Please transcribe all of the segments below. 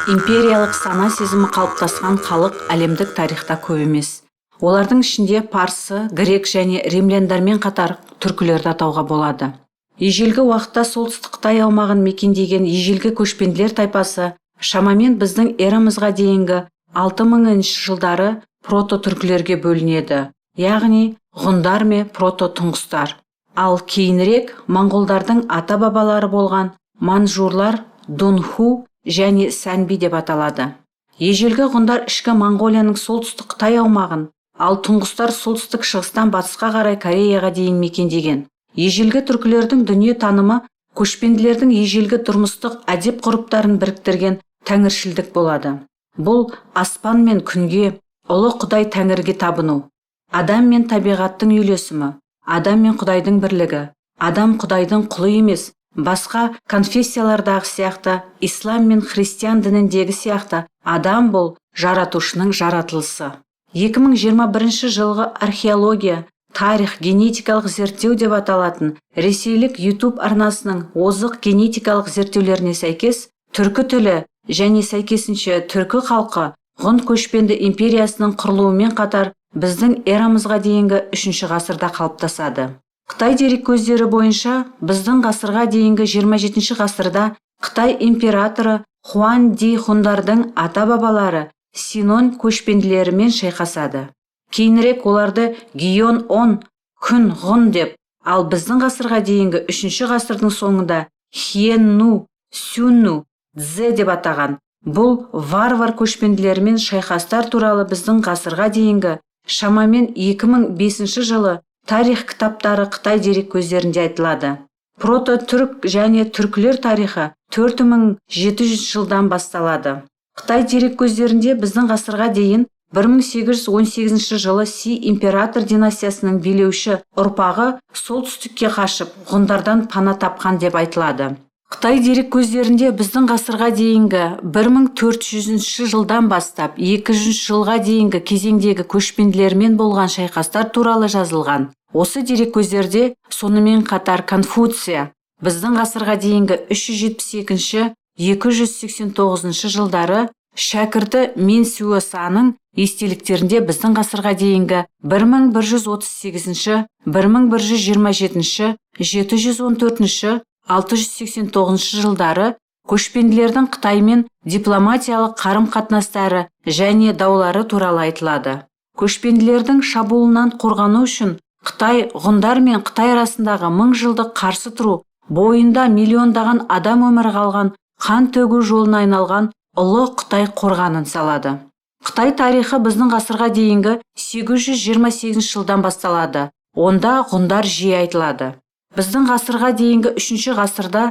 Империялық сана сезімі қалыптасқан халық әлемдік тарихта көп емес. Олардың ішінде парсы, грек және римляндармен қатар түркілерді атауға болады. Ежелгі уақытта солтүстік Қытай аумағын мекендеген ежелгі көшпенділер тайпасы шамамен біздің эрамызға дейінгі 6000 жылдары прото-түркілерге бөлінеді, яғни ғұндар мен прото-тұңғыстар. Ал кейінірек моңғолдардың ата-бабалары болған манжурлар дунху және сәнби деп аталады. Ежелгі ғұндар ішкі Моңғолияның солтүстік Қытай аумағын, ал тұңғыстар солтүстік шығыстан батысқа қарай Кореяға дейін мекендеген. Ежелгі түркілердің дүние танымы көшпенділердің ежелгі тұрмыстық әдеп ғұрыптарын біріктірген тәңіршілдік болады. Бұл аспан мен күнге, ұлы Құдай Тәңірге табыну, адам мен табиғаттың үйлесімі, адам мен Құдайдың бірлігі, адам Құдайдың құлы емес, басқа конфессиялардағы сияқты, ислам мен христиан дініндегі сияқты адам бұл жаратушының жаратылысы. 2021 жылғы археология, тарих, генетикалық зерттеу деп аталатын ресейлік YouTube арнасының озық генетикалық зерттеулеріне сәйкес, түркі тілі және сәйкесінше түркі халқы ғұн көшпенді империясының құрылуымен қатар біздің эрамызға дейінгі 3 ғасырда қалыптасады. Қытай дереккөздері бойынша біздің ғасырға дейінгі 27 ғасырда Қытай императоры Хуан Ди ғұндардың ата-бабалары Синон көшпенділерімен шайқасады. Кейінірек оларды Гион Он, Күн Ғұн деп, ал біздің ғасырға дейінгі 3 ғасырдың соңында Хиенну, Сюнну, Цзе деп атаған. Бұл варвар көшпенділерімен шайқастар туралы біздің ғасырға дейінгі шамамен 2005 жылы тарих кітаптары Қытай дереккөздерінде айтылады. Прото-түрк және түркілер тарихы 4700 жылдан басталады. Қытай дереккөздерінде біздің ғасырға дейін 1818 жылы Си император династиясының билеуші ұрпағы солтүстікке қашып, ғұндардан пана тапқан деп айтылады. Қытай дереккөздерінде біздің ғасырға дейінгі 1400 жылдан бастап 200 жылға дейінгі кезеңдегі көшпенділермен болған шайқастар туралы жазылған. Осы дереккөздерде сонымен қатар Конфуция біздің ғасырға дейінгі 372-289 жылдары шәкірті Менсюасаның естеліктерінде біздің ғасырға дейінгі 1138-, 1127-, 714-, 689 жылдары көшпенділердің Қытаймен дипломатиялық қарым-қатынастары және даулары туралы айтылады. Көшпенділердің шабуылынан қорғану үшін Қытай ғұндар мен Қытай арасындағы мың жылдық қарсы тұру бойында миллиондаған адам өмірі қалған қан төгу жолына айналған ұлы Қытай қорғанын салады. Қытай тарихы біздің ғасырға дейінгі 828 жылдан басталады. Онда ғұндар жиі айтылады. Біздің ғасырға дейінгі 3 ғасырда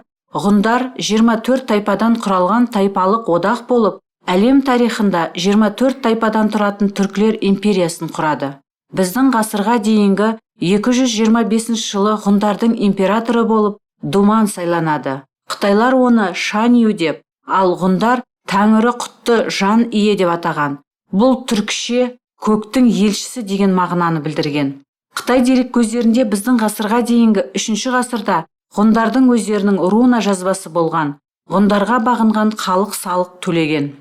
ғұндар 24 тайпадан құралған тайпалық одақ болып, әлем тарихында 24 тайпадан тұратын түркілер империясын құрады. Біздің ғасырға дейінгі 225 жылы ғұндардың императоры болып Думан сайланады. Қытайлар оны Шанью деп, ал ғұндар Тәңірі құтты жан ие деп атаған. Бұл түркше көктің елшісі деген мағынаны білдірген. Қытай дереккөздерінде біздің ғасырға дейінгі 3 ғасырда ғұндардың өздерінің руна жазбасы болған. Ғұндарға бағынған халық салық төлеген.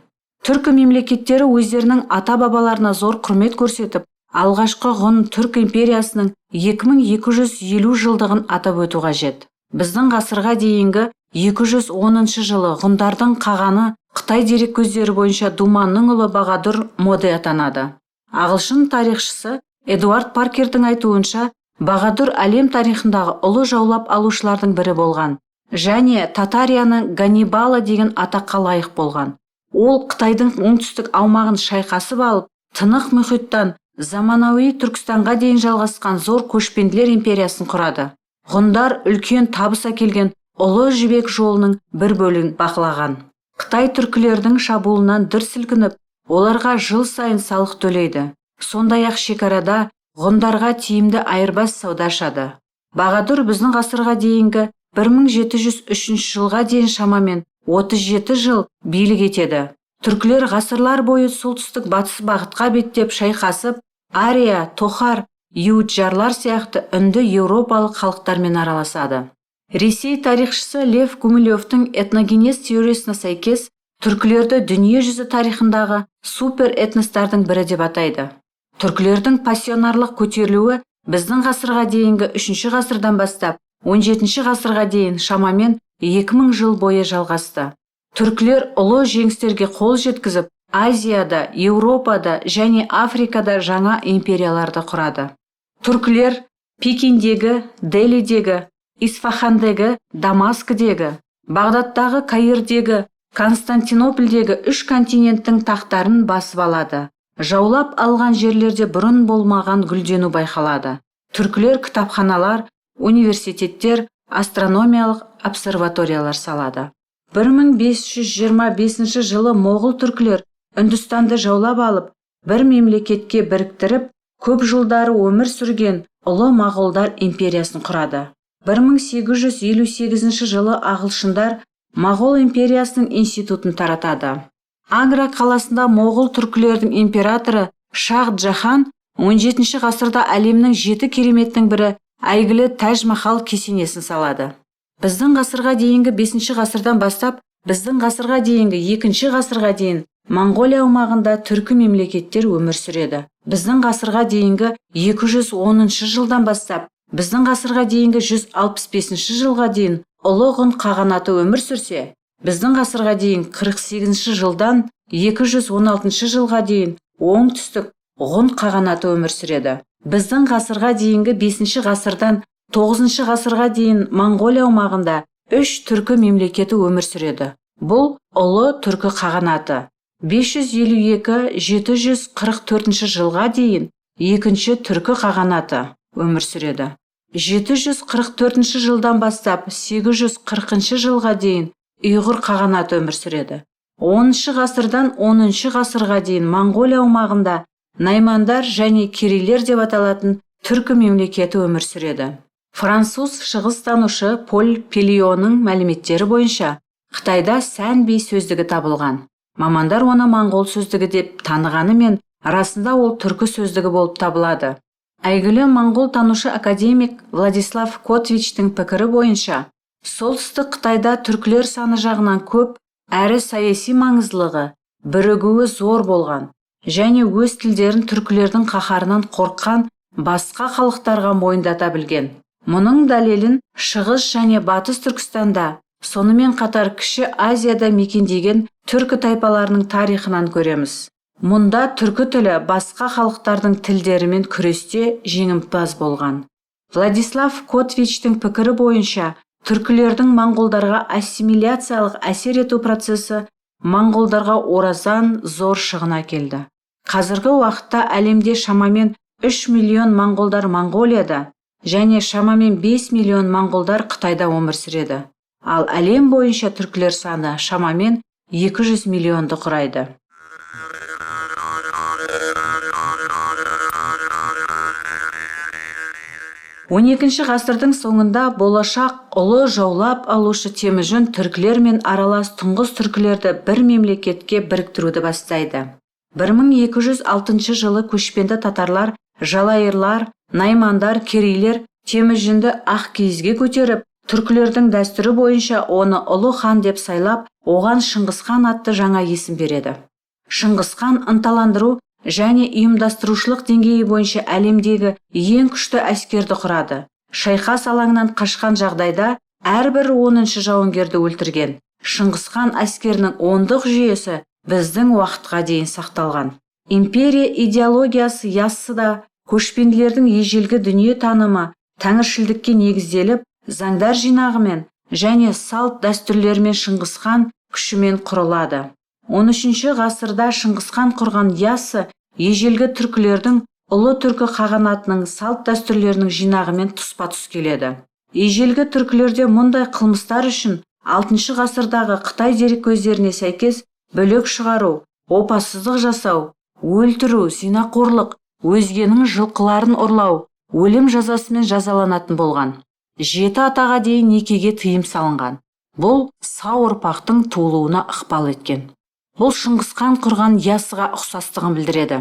Түркі мемлекеттері өздерінің ата-бабаларына зор құрмет көрсетіп, алғашқы ғұн түрк империясының 2250 жылдығын атап өту қажет. Біздің ғасырға дейінгі 210 жылы ғұндардың қағаны Қытай дереккөздері бойынша Думанның ұлы Бағадүр Моде атанады. Ағылшын тарихшысы Эдуард Паркердің айтуынша, Бағадүр әлем тарихындағы ұлы жаулап алушылардың бірі болған және Татарияның Ганнибалы деген атаққа лайық болған. Ол Қытайдың оңтүстік аумағын шайқасып алып, Тынық мұхиттан заманауи Түркістанға дейін жалғасқан зор көшпенділер империясын құрады. Ғұндар үлкен табыс әкелген ұлы жібек жолының бір бөлігін бақылаған. Қытай түркілердің шабуылынан дүр сілкініп, оларға жыл сайын салық төлейді. Сондай-ақ шекарада ғұндарға тиімді айырбас сауда ашады. Бағадүр біздің ғасырға дейінгі 1703 жылға дейін шамамен 37 жыл билік етеді. Түркілер ғасырлар бойы солтүстік батыс бағытқа беттеп шайқасып, Ария, Тохар, Юджарлар сияқты үнді еуропалық халықтармен араласады. Ресей тарихшысы Лев Гумилевтің этногенез теориясына сәйкес, түркілерді дүние жүзі тарихындағы суперэтностардың бірі деп атайды. Түркілердің пассионарлық көтерілуі біздің ғасырға дейінгі 3 ғасырдан бастап 17 ғасырға дейін шамамен 2000 жыл бойы жалғасты. Түркілер ұлы жеңістерге қол жеткізіп, Азияда, Еуропада және Африкада жаңа империяларды құрады. Түркілер Пекиндегі, Делидегі, Исфахандегі, Дамаскідегі, Бағдаттағы, Каирдегі, Константинопльдегі үш континенттің тақтарын басып алады. Жаулап алған жерлерде бұрын болмаған гүлдену байқалады. Түркілер кітапханалар, университеттер, астрономиялық обсерваториялар салады. 1525 жылы моғол түркілер Үндістанды жаулап алып, бір мемлекетке біріктіріп, көп жылдары өмір сүрген ұлы моғолдар империясын құрады. 1858 жылы ағылшындар Моғол империясының институтын таратады. Агра қаласында моғол түркілердің императоры Шах Джахан 17 ғасырда әлемнің 7 кереметінің бірі әйгілі Тәж-Махал кесенесін салады. Біздің ғасырға дейінгі 5 ғасырдан бастап, біздің ғасырға дейінгі 2 ғасырға дейін Моңғолия аумағында түркі мемлекеттер өмір сүреді. Біздің ғасырға дейінгі 210 жылдан бастап, біздің ғасырға дейінгі 165 жылға дейін Ұлы Ғұн қағанаты өмір сүрсе, біздің ғасырға дейін 48 жылдан 216 жылға дейін оңтүстік Ғұн қағанаты өмір сүреді. Біздің ғасырға дейінгі 5 ғасырдан 9 ғасырға дейін Моңғолия аумағында 3 түркі мемлекеті өмір сүреді. Бұл Ұлы Түркі қағанаты. 552-744 жылға дейін екінші Түркі қағанаты өмір сүреді. 744 жылдан бастап 840 жылға дейін Ұйғыр қағанаты өмір сүреді. 10 ғасырдан 10 ғасырға дейін Моңғолия аумағында наймандар және керейлер деп аталатын түркі мемлекеті өмір сүреді. Француз шығыстанушы Поль Пелионың мәліметтері бойынша Қытайда сән-би сөздігі табылған. Мамандар оны моңғол сөздігі деп танығанымен, расында ол түркі сөздігі болып табылады. Әйгілі моңғол танушы академик Владислав Котвичтің пікірі бойынша, солтүстік Қытайда түркілер саны жағынан көп, әрі саяси маңыздылығы, бірігуі зор болған және өз тілдерін түркілердің қаһарынан қорыққан басқа халықтарға мойындата білген. Мұның дәлелін Шығыс және Батыс Түркістанда, сонымен қатар Кіші Азияда мекендеген түркі тайпаларының тарихынан көреміз. Мұнда түркі тілі басқа халықтардың тілдерімен күресте жеңімпаз болған. Владислав Котвичтің пікірі бойынша, түркілердің моңғолдарға ассимиляциялық әсер ету процесі моңғолдарға орасан зор шығын әкелді. Қазіргі уақытта әлемде шамамен 3 миллион моңғолдар Моңғолияда және шамамен 5 миллион моңғолдар Қытайда өмір сүреді. Ал әлем бойынша түркілер саны шамамен 200 миллионды құрайды. Он екінші ғасырдың соңында болашақ ұлы жаулап алушы Темүжін түркілер мен аралас тұңғыс түркілерді бір мемлекетке біріктіруді бастайды. 1206 жылы көшпенді татарлар, жалайырлар, наймандар, керейлер Темүжінді ақ киізге көтеріп, түркілердің дәстүрі бойынша оны ұлы хан деп сайлап, оған Шыңғысхан атты жаңа есім береді. Шыңғысхан ынталандыру және ұйымдастырушылық деңгейі бойынша әлемдегі ең күшті әскерді құрады. Шайқас алаңынан қашқан жағдайда әрбір 10-шы жауынгерді өлтірген. Шыңғысхан әскерінің ондық жүйесі біздің уақытқа дейін сақталған. Империя идеологиясы Яссыда көшпенділердің ежелгі дүние танымы тәңіршілдікке негізделіп, заңдар жинағымен және салт дәстүрлерімен Шыңғысхан күшімен құрылады. 13 ғасырда Шыңғысхан құрған Яссы ежелгі түркілердің ұлы түркі қағанатының салт дәстүрлерінің жинағымен тұспа-тұс келеді. Ежелгі түркілерде мұндай қылмыстар үшін 6 ғасырдағы Қытай дереккөздеріне сәйкес бүлік шығару, опасыздық жасау, өлтіру, зинақорлық, өзгенің жылқыларын ұрлау, Өлім жазасымен жазаланатын болған. 7 атаға дейін некеге тыйым салынған. Бұл сау ұрпақтың туылуына ықпал еткен. Бұл Шыңғысхан құрған Ясыға ұқсастығын білдіреді.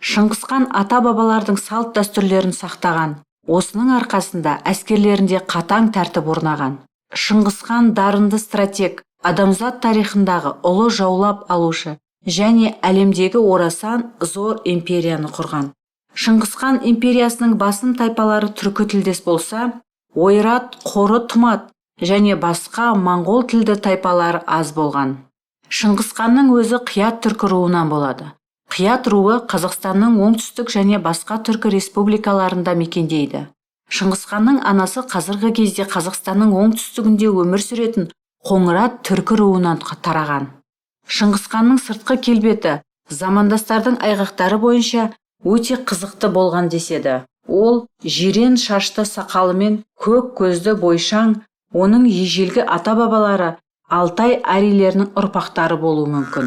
Шыңғысхан ата-бабалардың салт дәстүрлерін сақтаған. Осының арқасында әскерлерінде қатаң тәртіп орнаған. Шыңғысхан дарынды стратег, адамзат тарихындағы ұлы жаулап алушы және әлемдегі орасан зор империяны құрған. Шыңғысхан империясының басым тайпалары түркі тілдес болса, ойрат, қоры тұмат және басқа моңғол тілді тайпалары аз болған. Шыңғысханның өзі Қият түркі руынан болады. Қият руы Қазақстанның оңтүстік және басқа түркі республикаларында мекендейді. Шыңғысханның анасы қазіргі кезде Қазақстанның оңтүстігінде өмір сүретін Қоңырат түркі руынан тараған. Шыңғысханның сыртқы келбеті замандастардың айғақтары бойынша өте қызықты болған деседі. Ол жирен шашты сақалымен көк көзді бойшаң, оның ежелгі ата-бабалары Алтай арийлерінің ұрпақтары болуы мүмкін.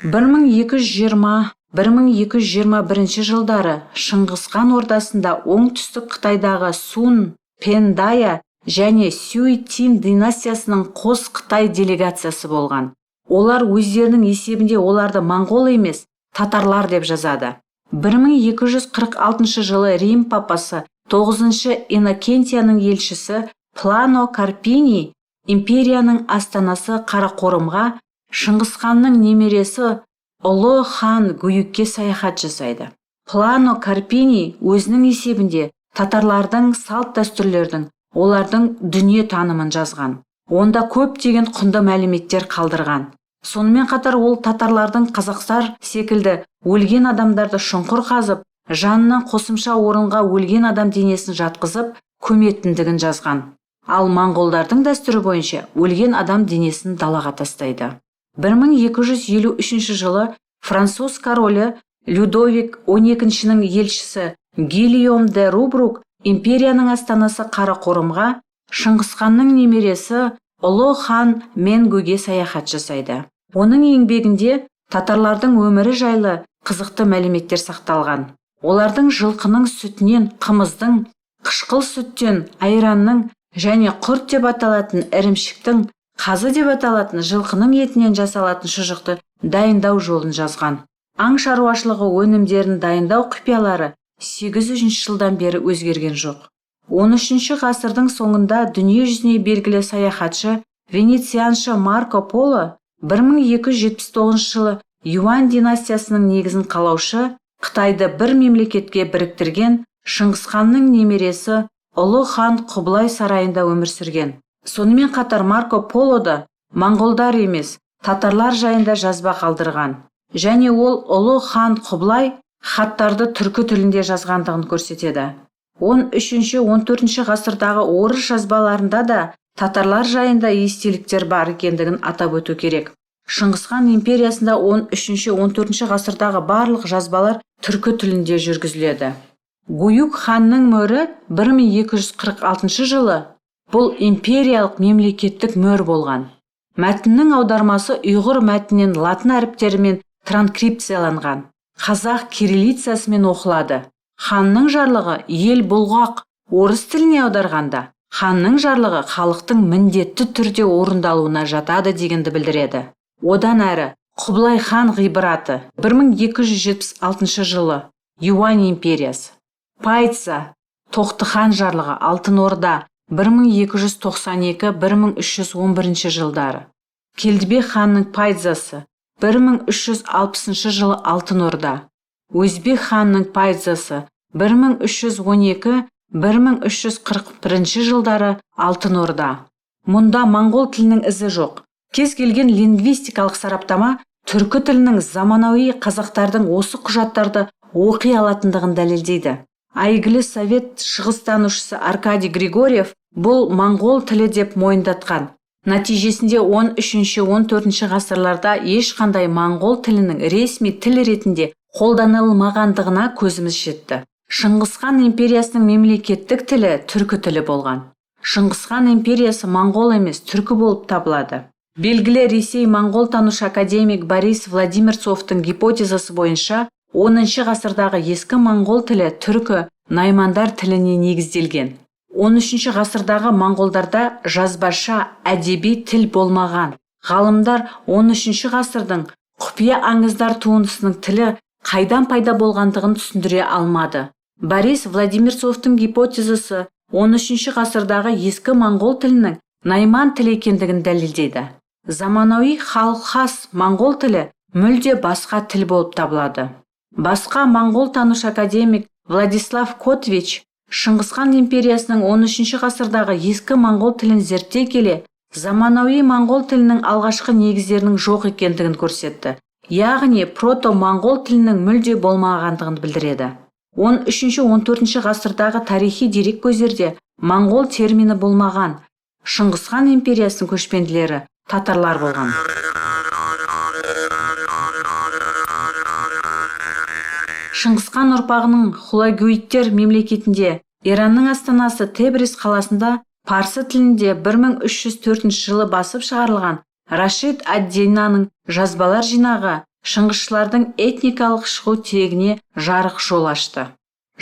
1220-1221 жылдары Шыңғысхан ордасында оңтүстік Қытайдағы Сун Пендая және Сюй Тин династиясының қос Қытай делегациясы болған. Олар өздерінің есебінде оларды моңғол емес, татарлар деп жазады. 1246 жылы Рим папасы 9-шы Иннокентияның елшісі Плано Карпини империяның астанасы Қарақорымға Шыңғысханның немересі ұлы хан Гүйікке саяхат жасайды. Плано Карпини өзінің есебінде татарлардың салт дәстүрлердің, олардың дүние танымын жазған. Онда көптеген құнды мәліметтер қалдырған. Сонымен қатар ол татарлардың қазақтар секілді өлген адамдарды шұңқыр қазып, жанынан қосымша орынға өлген адам денесін жатқызып, көметіндігін жазған. Ал моңғолдардың дәстүрі бойынша өлген адам денесін далаға тастайды. 1253 жылы француз королі Людовик XII-нің елшісі Гильом де Рубрук империяның астанасы Қарақорымға Шыңғысханның немересі ұлы хан Менгуге саяхат жасайды. Оның еңбегінде татарлардың өмірі жайлы қызықты мәліметтер сақталған. Олардың жылқының сүтінен қымыздың, қышқыл сүттен айранның және құрт деп аталатын ірімшіктің, қазы деп аталатын жылқының етінен жасалатын шұжықты дайындау жолын жазған. Аң шаруашылығы өнімдерін дайындау құпиялары 800 жылдан бері өзгерген жоқ. 13 ғасырдың соңында дүние жүзіне белгілі саяхатшы венецианшы Марко Поло 1279 жылы Юань династиясының негізін қалаушы, Қытайды бір мемлекетке біріктірген Шыңғысханның немересі ұлы хан Құбылай сарайында өмір сүрген. Сонымен қатар Марко Поло да моңғолдар емес, татарлар жайында жазба қалдырған. Және ол ұлы хан Құбылай хаттарды түркі тілінде жазғандығын көрсетеді. 13-14 ғасырдағы орыс жазбаларында да татарлар жайында естеліктер бар екендігін атап өту керек. Шыңғысхан империясында 13-14 ғасырдағы барлық жазбалар түркі тілінде жүргізіледі. Гуюк ханның мөрі 1246 жылы бұл империялық мемлекеттік мөр болған. Мәтіннің аудармасы ұйғыр мәтінен латын әріптерімен транскрипцияланған, қазақ кириллицасымен оқылады. Ханның жарлығы ел бұлғақ, орыс тіліне аударғанда ханның жарлығы халықтың міндетті түрде орындалуына жатады дегенді білдіреді. Одан әрі Құбылай хан ғибраты 1276 жылы Юань империясы. Пайца Тоқтыхан жарлығы Алтын Орда 1292-1311 жылдары. Келдібек ханның пайцасы 1360 жылы Алтын Орда. Өзбек ханның пайцасы 1312-1341 жылдары Алтын Орда. Мұнда моңғол тілінің ізі жоқ. Кез келген лингвистикалық сараптама түркі тілінің заманауи қазақтардың осы құжаттарды оқи алатындығын дәлелдейді. Әйгілі совет шығыстанушысы Аркадий Григорьев бұл моңғол тілі деп мойындатқан. Нәтижесінде 13-14 ғасырларда ешқандай моңғол тілінің ресми тіл ретінде қолданылмағандығына көзіміз жетті. Шыңғысхан империясының мемлекеттік тілі түркі тілі болған. Шыңғысхан империясы моңғол емес, түркі болып табылады. Белгілі Ресей моңғолтанушы академик Борис Владимирцовтың гипотезасы бойынша 10 ғасырдағы ескі моңғол тілі түркі наймандар тіліне негізделген. 13 ғасырдағы моңғолдарда жазбаша әдеби тіл болмаған. Ғалымдар 13 ғасырдың құпия аңыздар туындысының тілі қайдан пайда болғандығын түсіндіре алмады. Борис Владимирцовтың гипотезасы 13 ғасырдағы ескі моңғол тілінің найман тілі екендігін дәлелдейді. Заманауи халхас моңғол тілі мүлде басқа тіл болып табылады. Басқа моңғолтанушы академик Владислав Котвич Шыңғысхан империясының 13 ғасырдағы ескі моңғол тілін зерттей келе, заманауи моңғол тілінің алғашқы негіздерінің жоқ екендігін көрсетті. Яғни прото-моңғол тілінің мүлде болмағандығын білдіреді. 13-14 ғасырдағы тарихи дереккөздерде моңғол термині болмаған. Шыңғысхан империясының көшпенділері татарлар болған. Шыңғысхан ұрпағының хулагуиттер мемлекетінде Иранның астанасы Тебриз қаласында парсы тілінде 1304 жылы басып шығарылған Рашид ад-Динаның жазбалар жинағы шыңғысшылардың этникалық шығу тегіне жарық жол ашты.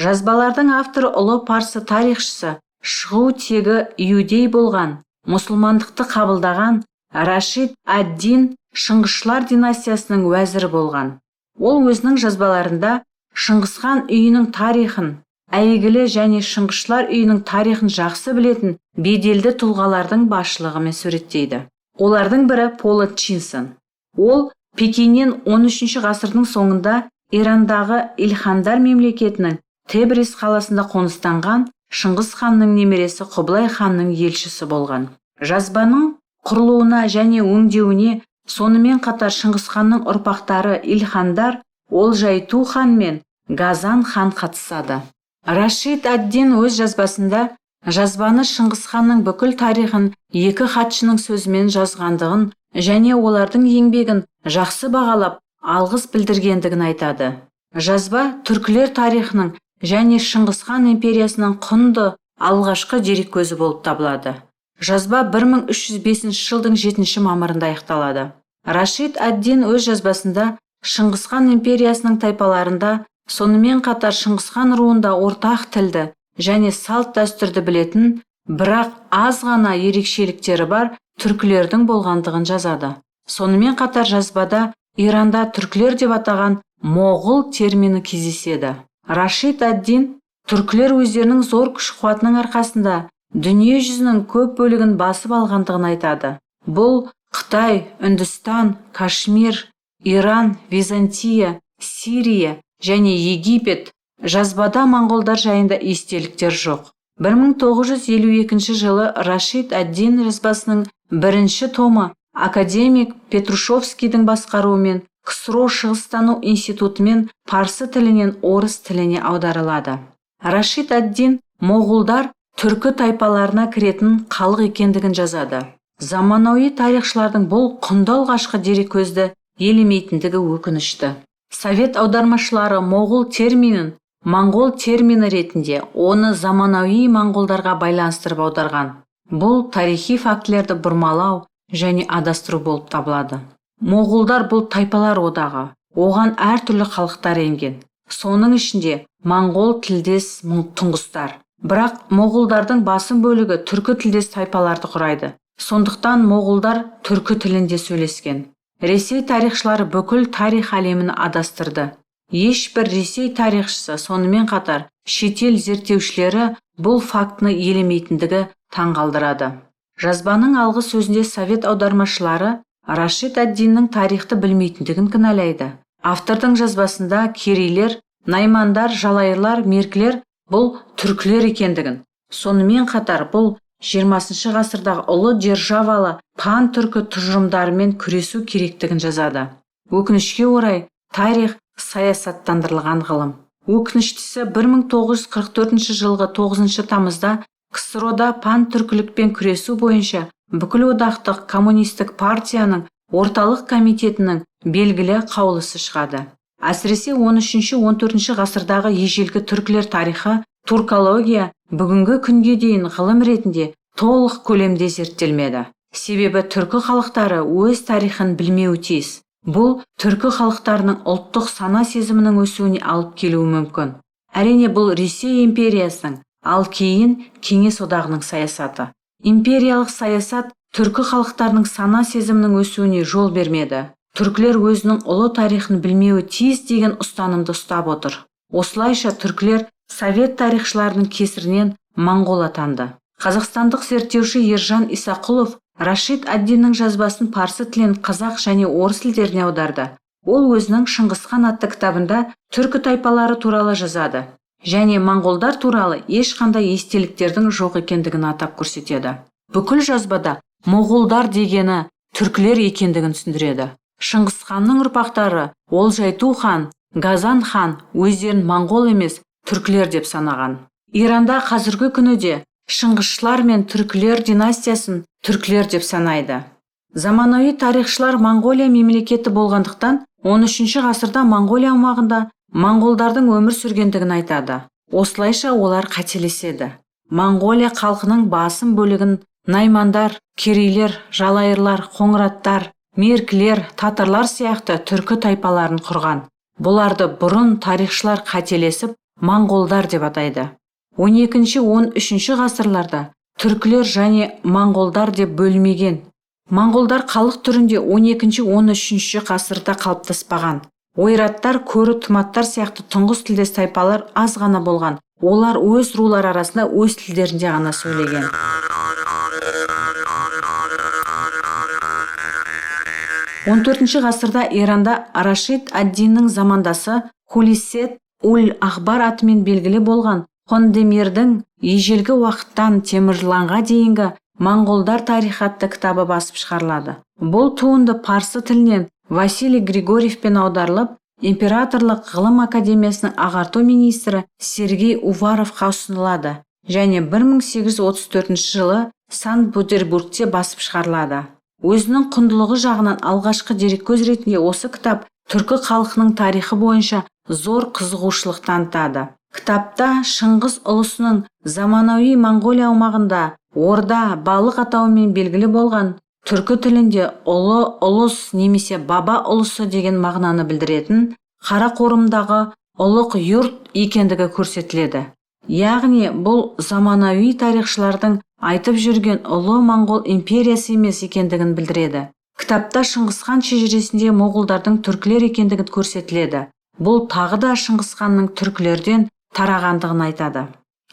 Жазбалардың авторы ұлы парсы тарихшысы, шығу тегі иудей болған, мұсылмандықты қабылдаған Рашид ад-Дин шыңғысшылар династиясының уәзірі болған. Ол өзінің жазбаларында Шыңғысхан үйінің тарихын, әйгілі және шыңғысшылар үйінің тарихын жақсы білетін беделді тұлғалардың басшылығымен суреттейді. Олардың бірі Поло Чинсон. Ол Пекиннен 13 ғасырдың соңында Ирандағы Илхандар мемлекетінің Тебриз қаласында қоныстанған Шыңғыс ханның немересі Құбылай ханның елшісі болған. Жазбаның құрылуына және өңдеуіне сонымен қатар Шыңғысханның ұрпақтары Илхандар, Олжайту хан мен Газан хан қатысады. Рашид ад-Дин өз жазбасында жазбаны Шыңғысханның бүкіл тарихын екі хатшының сөзімен жазғандығын және олардың еңбегін жақсы бағалап, алғыс білдіргендігін айтады. Жазба түркілер тарихының және Шыңғысхан империясының құнды алғашқы дереккөзі болып табылады. Жазба 1305 жылдың 7 мамырында аяқталады. Рашид ад-Дин өз жазбасында Шыңғысхан империясының тайпаларында, сонымен қатар Шыңғысхан руында ортақ тілді және салт дәстүрді білетін, бірақ аз ғана ерекшеліктері бар түркілердің болғандығын жазады. Сонымен қатар жазбада Иранда түркілер деп атаған моғол термині кездеседі. Рашид ад-Дин түркілер өздерінің зор күш-қуатының арқасында дүние жүзінің көп бөлігін басып алғандығын айтады. Бұл Қытай, Үндістан, Кашмир, Иран, Византия, Сирия және Египет. Жазбада моңғолдар жайында естеліктер жоқ. 1952 жылы Рашид ад-Дин жазбасының бірінші томы академик Петрушевскийдің басқаруымен КСРО Шығыстану институтымен парсы тілінен орыс тіліне аударылады. Рашид ад-Дин моғолдар түркі тайпаларына кіретін халық екендігін жазады. Заманауи тарихшылардың бұл құнды алғашқы дереккөзді елемейтіндігі өкінішті. Совет аудармашылары моғол терминін моңғол термині ретінде оны заманауи моңғолдарға байланыстырып аударған. Бұл тарихи фактілерді бұрмалау және адастыру болып табылады. Моғолдар бұл тайпалар одағы, оған әртүрлі халықтар енген. Соның ішінде моңғол тілдес тұңғыстар. Бірақ моғолдардың басым бөлігі түркі тілдес тайпаларды құрайды. Сондықтан моғолдар түркі тілінде сөйлескен. Ресей тарихшылары бүкіл тарих әлемін адастырды. Ешбір Ресей тарихшысы, сонымен қатар шетел зерттеушілері бұл фактіні елемейтіндігі таңғалдырады. Жазбаның алғы сөзінде совет аудармашылары Рашид ад-Диннің тарихты білмейтіндігін кінәлайды. Автордың жазбасында керейлер, наймандар, жалайырлар, меркілер бұл түркілер екендігін, сонымен қатар бұл 20 ғасырдағы ұлы державалы пан-түркі тұжырымдарымен күресу керектігін жазады. Өкінішке орай, тарих саясаттандырылған ғылым. Өкініштісі 1944 жылғы 9 тамызда КСРО-да пан-түркілікпен күресу бойынша бүкілодақтық коммунистік партияның орталық комитетінің белгілі қаулысы шығады. Әсіресе 13-14 ғасырдағы ежелгі түркілер тарихы, туркология бүгінгі күнге дейін ғылым ретінде толық көлемде зерттелмеді. Себебі түркі халықтары өз тарихын білмеуі тиіс. Бұл түркі халықтарының ұлттық сана сезімінің өсуіне алып келуі мүмкін. Әрине, бұл Ресей империясының, ал кейін Кеңес одағының саясаты. Империялық саясат түркі халықтарының сана сезімінің өсуіне жол бермеді. Түркілер өзінің ұлы тарихын білмеуі тиіс деген ұстанымды ұстап отыр. Осылайша түркілер совет тарихшыларының кесірінен моңғол атанды. Қазақстандық зерттеуші Ержан Исақұлов Рашид ад-Диннің жазбасын парсы тілінен қазақ және орыс тілдеріне аударды. Ол өзінің Шыңғысхан атты кітабында түркі тайпалары туралы жазады және моңғолдар туралы ешқандай естеліктердің жоқ екендігін атап көрсетеді. Бүкіл жазбада моғолдар дегені түркілер екендігін түсіндіреді. Шыңғысханның ұрпақтары Олжайту хан, Газан хан өздерін моңғол емес, түркілер деп санаған. Иранда қазіргі күні де шыңғысшылар мен түркілер династиясын түркілер деп санайды. Заманауи тарихшылар Моңғолия мемлекеті болғандықтан 13 ғасырда Моңғолия аумағында моңғолдардың өмір сүргендігін айтады. Осылайша олар қателеседі. Моңғолия халқының басым бөлігін наймандар, керейлер, жалайырлар, қоңыраттар, меркілер, татарлар сияқты түркі тайпаларын құрған. Бұларды бұрын тарихшылар қателесіп моңғолдар деп атайды. 12-13 ғасырларда түркілер және моңғолдар деп бөлмеген. Моңғолдар халық түрінде 12-13 ғасырда қалыптаспаған. Ойраттар, көрі тұматтар сияқты тұңғыс тілдес тайпалар аз ғана болған. Олар өз рулары арасында өз тілдерінде ғана сөйлеген. 14 ғасырда Иранда Рашид ад-Диннің замандасы Хулисет уль Ахбар атымен белгілі болған Хондемирдің ежелгі уақыттан Темірланға дейінгі моңғолдар тарихы атты кітабы басып шығарылады. Бұл туынды парсы тілінен Василий Григорьевпен аударылып, Императорлық ғылым академиясының ағарту министрі Сергей Уваровқа ұсынылады және 1834 жылы Санкт-Петербургте басып шығарылады. Өзінің құндылығы жағынан алғашқы дереккөз ретінде осы кітап түркі халқының тарихы бойынша зор қызығушылық танытады. Кітапта Шыңғыс ұлысының заманауи Моңғолия аумағында Орда, балық атауымен белгілі болған түркі тілінде ұлы ұлыс немесе баба ұлысы деген мағынаны білдіретін Қарақорымдағы ұлық юрт екендігі көрсетіледі. Яғни бұл заманауи тарихшылардың айтып жүрген ұлы моңғол империясы емес екендігін білдіреді. Кітапта Шыңғысхан шежіресінде моғолдардың түркілер екендігі көрсетіледі. Бұл тағы да Шыңғысханның түркілерден тарағандығын айтады.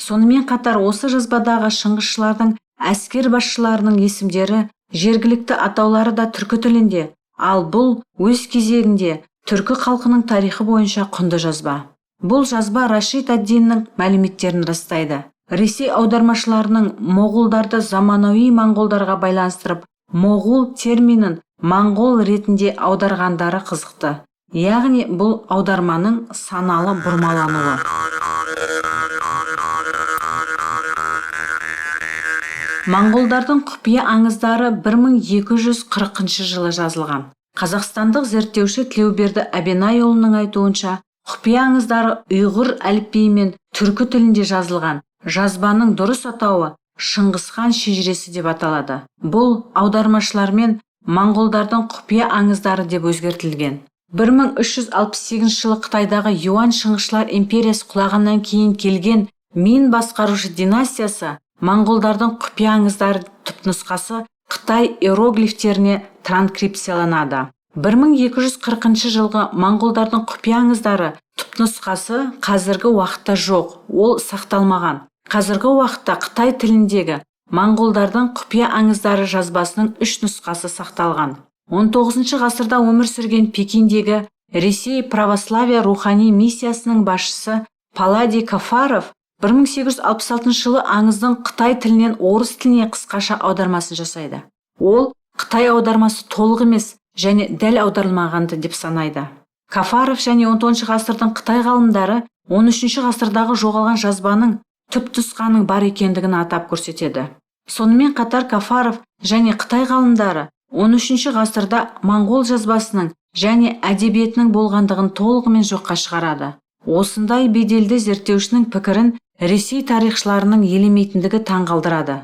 Сонымен қатар осы жазбадағы шыңғысшылардың әскер басшыларының есімдері, жергілікті атаулары да түркі тілінде, ал бұл өз кезегінде түркі халқының тарихы бойынша құнды жазба. Бұл жазба Рашид ад-Диннің мәліметтерін растайды. Ресей аудармашыларының моғолдарды заманауи моңғолдарға байланыстырып, моғол терминін моңғол ретінде аударғандары қызықты. Яғни бұл аударманың саналы бұрмалануы. Моңғолдардың құпия аңыздары 1240 жылы жазылған. Қазақстандық зерттеуші Тілеуберді Әбенайұлының айтуынша, құпия аңыздары ұйғыр әліпбиімен түркі тілінде жазылған. Жазбаның дұрыс атауы Шыңғысхан шежіресі деп аталады. Бұл аудармашылармен моңғолдардың құпия аңыздары деп өзгертілген. 1368 жылы Қытайдағы Юань шыңғысшылар империясы құлағаннан кейін келген Мин басқарушы династиясы моңғолдардың құпия аңыздары түпнұсқасы Қытай иероглифтеріне транскрипцияланады. 1240 жылғы моңғолдардың құпия аңыздары түпнұсқасы қазіргі уақытта жоқ, ол сақталмаған. Қазіргі уақытта Қытай тіліндегі моңғолдардың құпия аңыздары жазбасының 3 нұсқасы сақталған. 19 ғасырда өмір сүрген Пекиндегі Ресей православия рухани миссиясының басшысы Палладий Кафаров 1866 жылы аңыздың қытай тілінен орыс тіліне қысқаша аудармасын жасайды. Ол қытай аудармасы толық емес және дәл аударылмағанды деп санайды. Кафаров және 19 ғасырдың қытай ғалымдары 13 ғасырдағы жоғалған жазбаның түпнұсқаның бар екендігін атап көрсетеді. Сонымен қатар Кафаров және қытай ғалымдары 13 ғасырда моңғол жазбасының және әдебиетінің болғандығын толығымен жоққа шығарады. Осындай беделді зерттеушінің пікірін Ресей тарихшыларының елемейтіндігі таңғалдырады.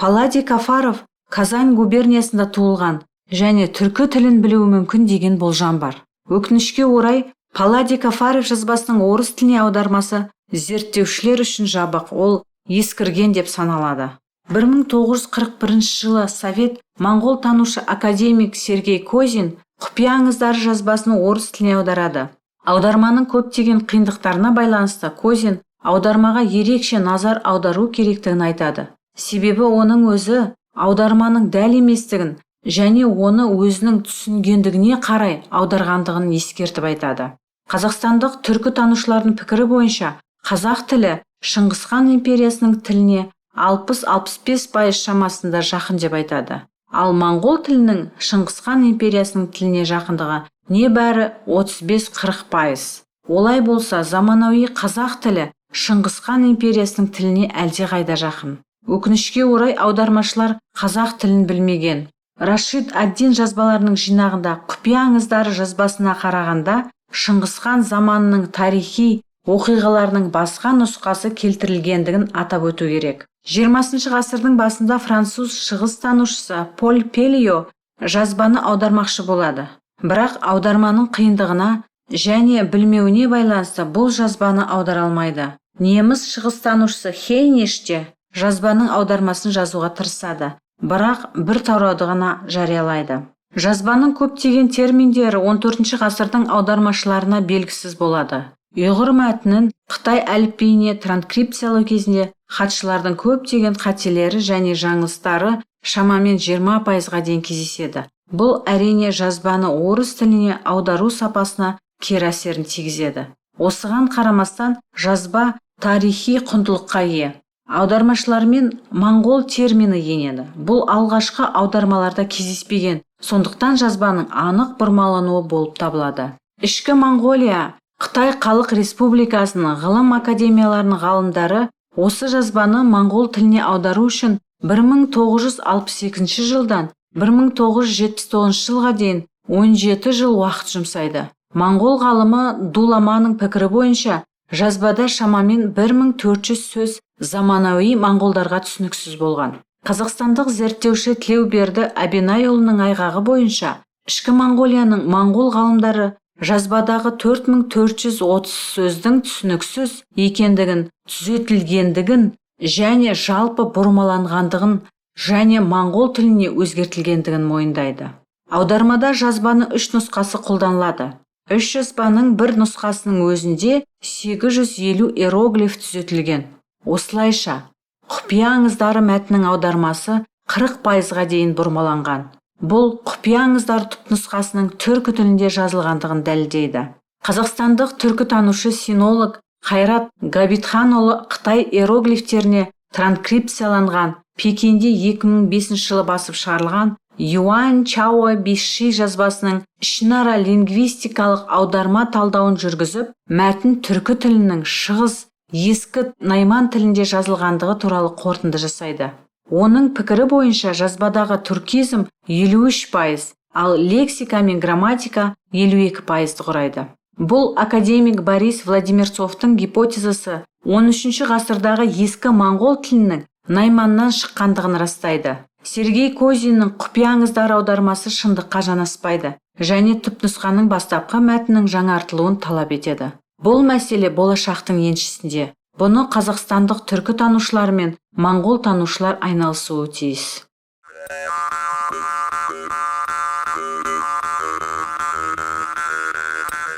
Палладий Кафаров Казань губерниясында туылған және түркі тілін білуі мүмкін деген болжам бар. Өкінішке орай, Палладий Кафарев жазбасының орыс тіліне аудармасы зерттеушілер үшін жабық, ол ескірген деп саналады. 1941 жылы совет моңғол танушы академик Сергей Козин құпия аңыздары жазбасын орыс тіліне аударады. Аударманың көптеген қиындықтарына байланысты Козин аудармаға ерекше назар аудару керектігін айтады. Себебі оның өзі аударманың дәл еместігін және оны өзінің түсінгендігіне қарай аударғандығын ескертіп айтады. Қазақстандық түркі танушылардың пікірі бойынша, қазақ тілі Шыңғысхан империясының тіліне 60-65% шамасында жақын деп айтады. Ал моңғол тілінің Шыңғысхан империясының тіліне жақындығы небәрі 35-40%. Олай болса, заманауи қазақ тілі Шыңғысхан империясының тіліне әлдеқайда жақын. Өкінішке орай, аудармашылар қазақ тілін білмеген. Рашид ад-Дин жазбаларының жинағында құпия аңыздары жазбасына қарағанда Шыңғысхан заманының тарихи оқиғаларының басқа нұсқасы келтірілгендігін атап өту керек. 20 ғасырдың басында француз шығыс танушысы Поль Пелио жазбаны аудармақшы болады. Бірақ аударманың қиындығына және білмеуіне байланысты бұл жазбаны аудара алмайды. Неміс шығыс танушысы Хейниш те жазбаның аудармасын жазуға тырысады, бірақ бір тарауды ғана жариялайды. Жазбаның көптеген терминдері 14 ғасырдың аудармашыларына белгісіз болады. Ұйғыр мәтінін Қытай әліпбиіне транскрипциялау кезінде хатшылардың көптеген қателері және жаңылыстары шамамен 20%-ға дейін кездеседі. Бұл әрине жазбаны орыс тіліне аудару сапасына кері әсерін тигізеді. Осыған қарамастан жазба тарихи құндылыққа ие. Аудармашылармен моңғол термині енеді. Бұл алғашқы аудармаларда кездеспеген, сондықтан жазбаның анық бұрмалануы болып табылады. Ішкі Моңғолия Қытай Халық Республикасының ғылым академияларының ғалымдары осы жазбаны моңғол тіліне аудару үшін 1962 жылдан 1979 жылға дейін 17 жыл уақыт жұмсайды. Моңғол ғалымы Дуламаның пікірі бойынша жазбада шамамен 1400 сөз заманауи моңғолдарға түсініксіз болған. Қазақстандық зерттеуші Тілеуберді Әбенайұлының айғағы бойынша Ішкі Моңғолияның моңғол ғалымдары жазбадағы 4430 сөздің түсініксіз екендігін, түзетілгендігін және жалпы бұрмаланғандығын және моңғол тіліне өзгертілгендігін мойындайды. Аудармада жазбаның үш нұсқасы қолданылады. Үш жазбаның бір нұсқасының өзінде 850 иероглиф түзетілген. Осылайша, құпия аңыздары мәтінінің аудармасы 40%-ға дейін бұрмаланған. Бұл құпия аңыздар түпнұсқасының түркі тілінде жазылғандығын дәлелдейді. Қазақстандық түркітанушы синолог Қайрат Габитханұлы Қытай иероглифтеріне транскрипцияланған Пекинде 2005 жылы басып шығарылған Юань Чао Биши жазбасының ішінара лингвистикалық аударма талдауын жүргізіп, мәтін түркі тілінің шығыс ескі найман тілінде жазылғандығы туралы қорытынды жасайды. Оның пікірі бойынша жазбадағы түркизм 53%, ал лексика мен грамматика 52%-ды құрайды. Бұл академик Борис Владимирцовтың гипотезасы 13 ғасырдағы ескі моңғол тілінің найманнан шыққандығын растайды. Сергей Козиннің құпия аңыздары аудармасы шындыққа жанаспайды және түпнұсқаның бастапқы мәтінінің жаңартылуын талап етеді. Бұл мәселе болашақтың еншісінде. Бұны қазақстандық түркі танушылар мен моңғол танушылар айналысуы тиіс.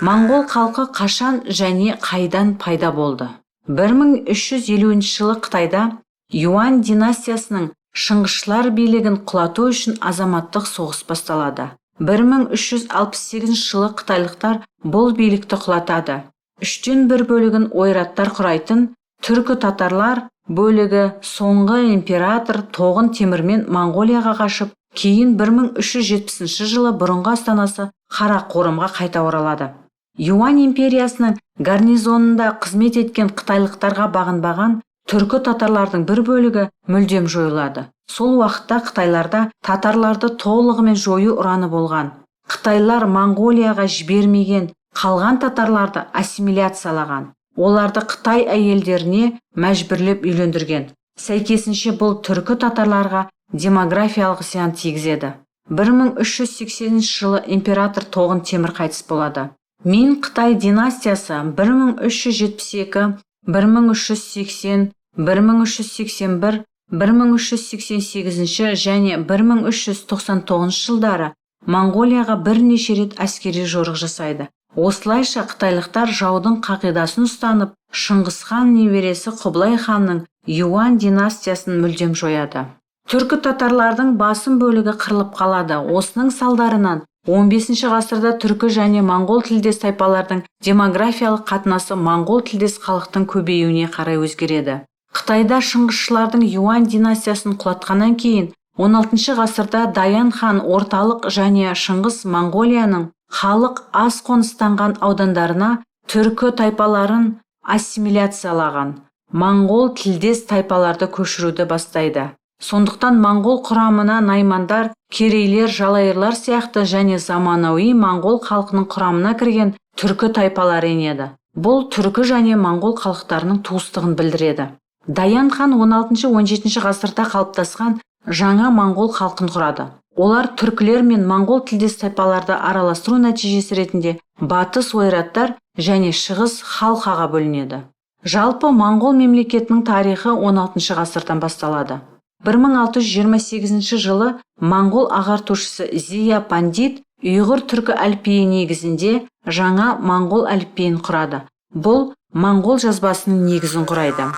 Моңғол халқы қашан және қайдан пайда болды? 1350 жылы Қытайда Юань династиясының шыңғысшылар билігін құлату үшін азаматтық соғыс басталады. 1368 жылы қытайлықтар бұл билікті құлатады. 1/3 бөлігін ойраттар құрайтын түркі-татарлар бөлігі соңғы император Тоғын Темірмен Моңғолияға қашып, кейін 1370 жылы бұрынғы астанасы Қарақорымға қайта оралады. Юань империясының гарнизонында қызмет еткен қытайлықтарға бағынбаған түркі-татарлардың бір бөлігі мүлдем жойылады. Сол уақытта қытайларда татарларды толығымен жою ұраны болған. Қытайлар Моңғолияға жібермеген қалған татарларды ассимиляциялаған. Оларды қытай әйелдеріне мәжбүрлеп үйлендірген. Сәйкесінше, бұл түркі татарларға демографиялық зиян тигізеді. 1380 жылы император Тоғын Темір қайтыс болады. Мин Қытай династиясы 1372, 1380, 1381, 1388 және 1399 жылдары Моңғолияға бірнеше рет әскери жорық жасайды. Осылайша қытайлықтар жаудың қағидасын ұстанып, Шыңғыс хан немересі Құбылай ханның Юань династиясын мүлдем жояды. Түркі татарлардың басым бөлігі қырылып қалады. Осының салдарынан 15 ғасырда түркі және моңғол тілдес тайпалардың демографиялық қатынасы моңғол тілдес халықтың көбеюіне қарай өзгереді. Қытайда шыңғысшылардың Юань династиясын құлатқаннан кейін 16 ғасырда Даян хан орталық және Шыңғыс Моңғолияның халық аз қоныстанған аудандарына түркі тайпаларын ассимиляциялаған моңғол тілдес тайпаларды көшіруді бастайды. Сондықтан моңғол құрамына наймандар, керейлер, жалайырлар сияқты және заманауи моңғол халқының құрамына кірген түркі тайпалары енеді. Бұл түркі және моңғол халықтарының туыстығын білдіреді. Даян хан 16-17 ғасырда қалыптасқан жаңа моңғол халқын құрады. Олар түркілер мен моңғол тілдес тайпаларды араластыру нәтижесі ретінде батыс ойраттар және шығыс халқаға бөлінеді. Жалпы моңғол мемлекетінің тарихы 16 ғасырдан басталады. 1628 жылы моңғол ағартушысы Зия Пандит ұйғыр түркі әліпбиі негізінде жаңа моңғол әліпбиін құрады. Бұл моңғол жазбасының негізін құрайды.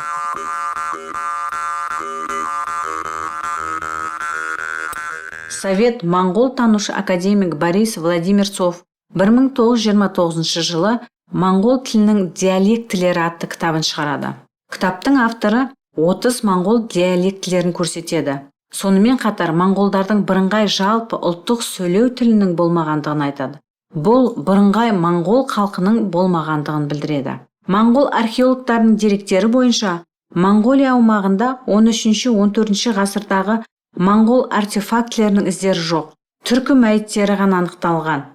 Совет моңғол танушы академик Борис Владимирцов 1929 жылы «Моңғол тілінің диалектілері» атты кітабын шығарады. Кітаптың авторы 30 моңғол диалектілерін көрсетеді. Сонымен қатар моңғолдардың бірыңғай жалпы ұлттық сөйлеу тілінің болмағандығын айтады. Бұл бірыңғай моңғол халқының болмағандығын білдіреді. Моңғол археологтарының деректері бойынша Моңғолия аумағында 13-14 ғасырдағы моңғол артефактілерінің іздері жоқ. Түркі мәйіттері ғана анықталған.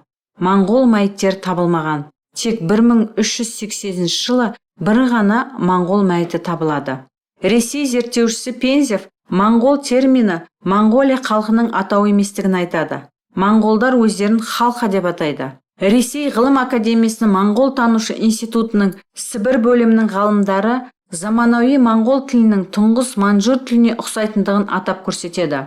Моңғол мәйіттері табылмаған. Тек 1380 жылы бір ғана моңғол мәйіті табылады. Ресей зерттеушісі Пензев моңғол термині Моңғолия халқының атауы еместігін айтады. Моңғолдар өздерін халқа деп атайды. Ресей ғылым академиясының моңғол танушы институтының Сібір бөлімінің ғалымдары заманауи моңғол тілінің тұңғыс манжур тіліне ұқсайтындығын атап көрсетеді.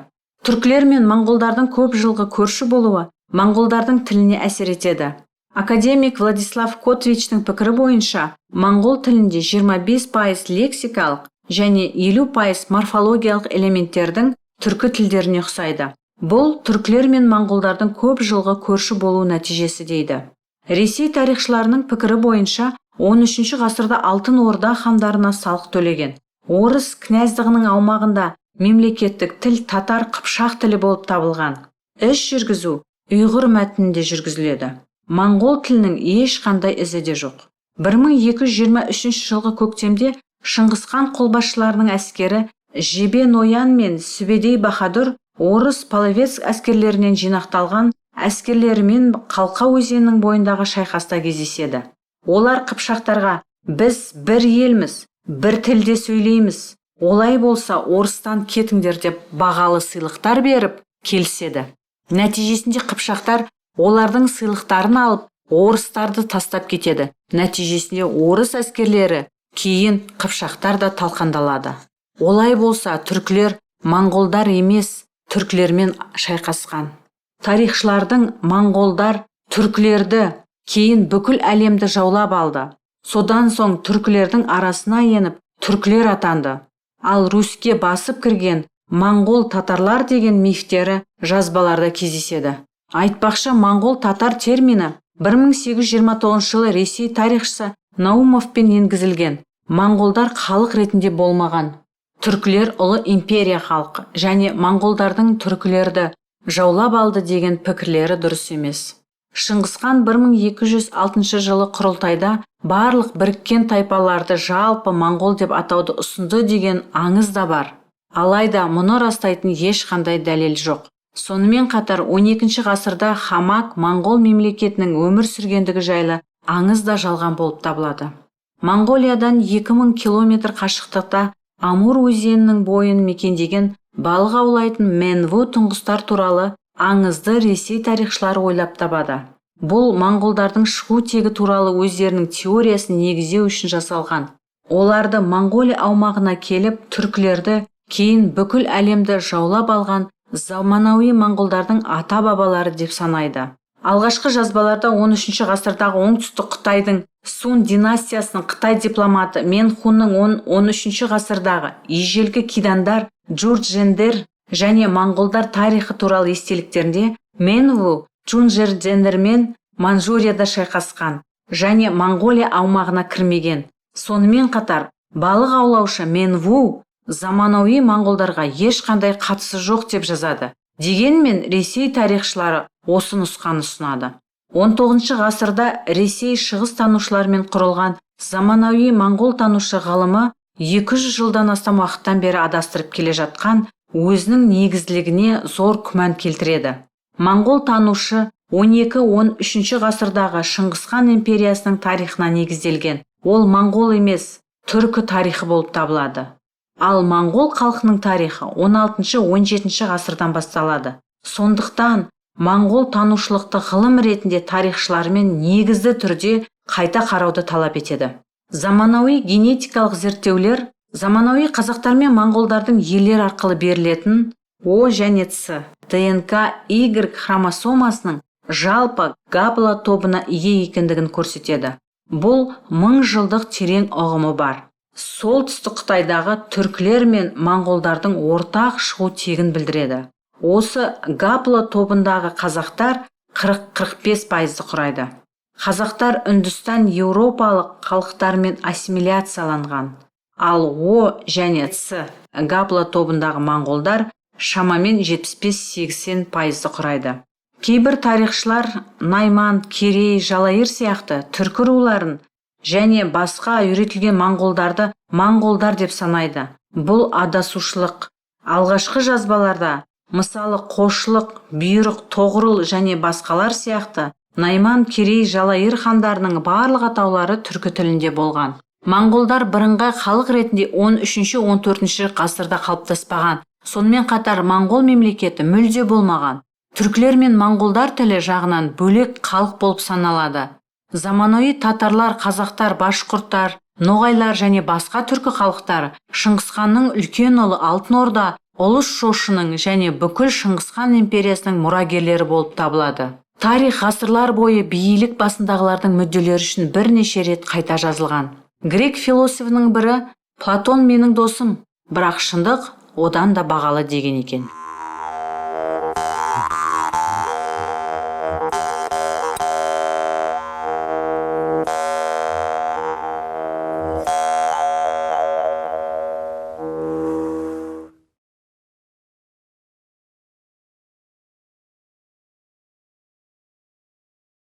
Түркілер мен моңғолдардың көп жылғы көрші болуы моңғолдардың тіліне әсер етеді. Академик Владислав Котвичтің пікірі бойынша моңғол тілінде 25% лексикалық және 50% морфологиялық элементтердің түркі тілдеріне ұқсайды. Бұл түркілер мен моңғолдардың көп жылғы көрші болу нәтижесі дейді. Ресей тарихшыларының пікірі бойынша 13 ғасырда Алтын Орда хандарына салық төлеген. Орыс князьдығының аумағында мемлекеттік тіл татар қыпшақ тілі болып табылған. Іс жүргізу ұйғыр мәтінінде жүргізіледі. Моңғол тілінің ешқандай ізі де жоқ. 1223 жылғы көктемде Шыңғысхан қолбасшыларының әскері Жебе Ноян мен Сүбедей Баһадүр орыс половец әскерлерінен жинақталған әскерлерімен Қалқа өзенінің бойындағы шайқаста кездеседі. Олар қыпшақтарға «Біз бір елміз, бір тілде сөйлейміз, олай болса орыстан кетіңдер» деп бағалы сыйлықтар беріп келіседі. Нәтижесінде қыпшақтар олардың сыйлықтарын алып, орыстарды тастап кетеді. Нәтижесінде орыс әскерлері кейін қыпшақтар да талқандалады. Олай болса түркілер моңғолдар емес, түркілермен шайқасқан. Тарихшылардың моңғолдар түркілерді кейін бүкіл әлемді жаулап алды. Содан соң түркілердің арасына еніп, түркілер атанды. Ал Руське басып кірген моңғол татарлар деген мифтері жазбаларда кездеседі. Айтпақшы, моңғол татар термині 1829 жылы Ресей тарихшысы Наумовпен енгізілген. Моңғолдар халық ретінде болмаған. Түркілер ұлы империя халқы және моңғолдардың түркілерді жаулап алды деген пікірлері дұрыс емес. Шыңғысхан 1206 жылы құрылтайда барлық біріккен тайпаларды жалпы моңғол деп атауды ұсынды деген аңыз да бар. Алайда мұны растайтын ешқандай дәлел жоқ. Сонымен қатар 12 ғасырда Хамак моңғол мемлекетінің өмір сүргендігі жайлы аңыз да жалған болып табылады. Моңғолиядан 2000 километр қашықтықта Амур өзенінің бойын мекендеген балық аулайтын Менву тұңғыстар туралы аңызды Ресей тарихшылары ойлап табады. Бұл моңғолдардың шығу тегі туралы өздерінің теориясын негіздеу үшін жасалған. Оларды Моңғолия аумағына келіп, түркілерді, кейін бүкіл әлемді жаулап алған заманауи моңғолдардың ата-бабалары деп санайды. Алғашқы жазбаларда 13 ғасырдағы оңтүстік Қытайдың Сун династиясының Қытай дипломаты Менхунның 13 ғасырдағы ежелгі кидандар, джурджендер және моңғолдар тарихы туралы естеліктерінде Менву чунжердендермен Манчжурияда шайқасқан және Моңғолия аумағына кірмеген. Сонымен қатар, балық аулаушы Менву заманауи моңғолдарға ешқандай қатысы жоқ деп жазады. Дегенмен Ресей тарихшылары осы нұсқаны ұсынады. 19 ғасырда Ресей шығыс танушыларымен құрылған заманауи моңғол танушы ғылымы 200 жылдан астам уақыттан бері адастырып келе жатқан өзінің негізділігіне зор күмән келтіреді. Моңғол танушы 12-13 ғасырдағы Шыңғысхан империясының тарихына негізделген. Ол моңғол емес, түркі тарихы болып табылады. Ал моңғол халқының тарихы 16-17 ғасырдан басталады. Сондықтан моңғол танушылықты ғылым ретінде тарихшылармен негізді түрде қайта қарауды талап етеді. Заманауи генетикалық зерттеулер заманауи қазақтар мен моңғолдардың ерлер арқылы берілетін О және С ДНК Y хромосомасының жалпы гаплотобына ие екендігін көрсетеді. Бұл мың жылдық терең ұғымы бар. Солтүстік Қытайдағы түркілер мен моңғолдардың ортақ шығу тегін білдіреді. Осы гаплотобындағы қазақтар 40-45%-ды құрайды. Қазақтар Үндістан еуропалық халықтармен ассимиляцияланған. Ал О және С гаплотобындағы моңғолдар шамамен 75-80%-ды құрайды. Кейбір тарихшылар Найман, Керей, Жалайыр сияқты түркі руларын және басқа үйретілген моңғолдарды моңғолдар деп санайды. Бұл адасушылық. Алғашқы жазбаларда, мысалы, Қошлық, Бұйрық, Тоғрыл және басқалар сияқты Найман, Керей, Жалайыр хандарының барлық атаулары түркі тілінде болған. Моңғолдар бірыңғай халық ретінде 13-14 ғасырда қалыптаспаған. Сонымен қатар моңғол мемлекеті мүлде болмаған. Түркілер мен моңғолдар тілі жағынан бөлек халық болып саналады. Заманауи татарлар, қазақтар, башқұрттар, ноғайлар және басқа түркі халықтары Шыңғысханның үлкен ұлы Алтын Орда Ұлыс Жошының және бүкіл Шыңғысхан империясының мұрагерлері болып табылады. Тарих ғасырлар бойы билік басындағылардың мүдделері үшін бірнеше рет қайта жазылған. Грек философының бірі Платон менің досым, бірақ шындық одан да бағалы деген екен.